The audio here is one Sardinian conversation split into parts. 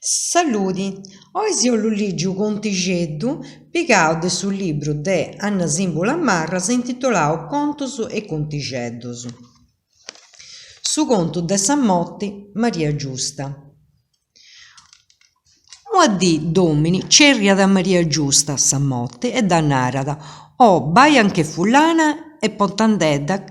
Saludi, oi si 'ollu ligi unu contixeddu pigau de su libru de Anna Simbula Marras intitolau Contus e contixeddus. Su contu de sa moti Maria Giusta. Una dì Domini cerriat a Maria Giusta, sa moti, e dda narat, Oh, bai anche fulana e portandedda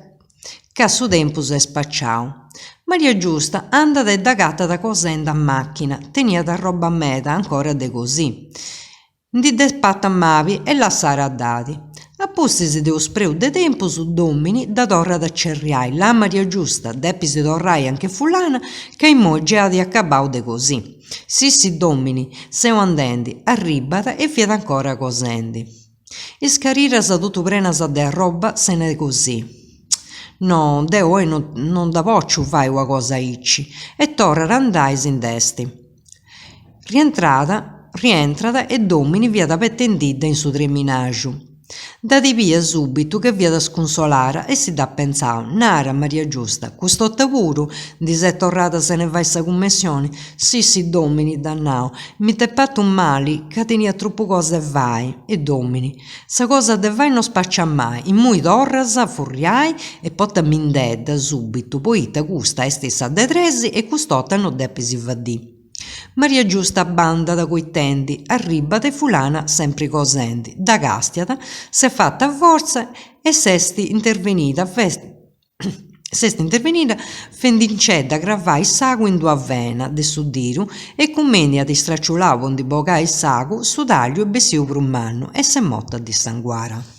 ca su tempus est spaciau. Maria Giusta andat e dd'agatat cosendi a machina, teniat arroba meda ancora de così. Ndi dd'est pata mabi e lassara dd'at. A pustis de unu spreu de tempus, Domini dda torrat a cerriai, Là Maria Giusta, depis torrai anche fulana ca immoi gei at acabau de così. Sissi Domini, seu andendi, arribat e fiat ancora cosendi. Is cariras totu prenas de arroba sena de così. No, deu oi no no dda potzu fai una cosa aici e torrat a andai si nd'est. Rientrada, rientrat e Domini fiat abetendidda in su treminaxu. Dd'at bia subitu ca fiat scunsolara e si dd'at pentzau, Nara, Maria Giusta, cust'orta puru ndi ses torrada sene fai sa cummessioni? Sissi, Domini, dd'at nau, mi t'est patu mali ca tenia tropu cosa 'e fai. E Domini, Sa cosa de fai no spaciat mai, immoi torras a furriai e portamindedda subitu poita custa est sa de tresi e cust'orta no depis faddì. Maria Giusta bandat coitendi, arribat e fulana sempri cosendi, dda castiat, s'est fata fortza e s'est intervenida s'est intervenida fendincedda cravai s'agu in d'una vena de su didu e cumenti at istraciulau po ndi bogai s'agu, su tagliu est bessiu prus mannu e s'est morta dissanguara.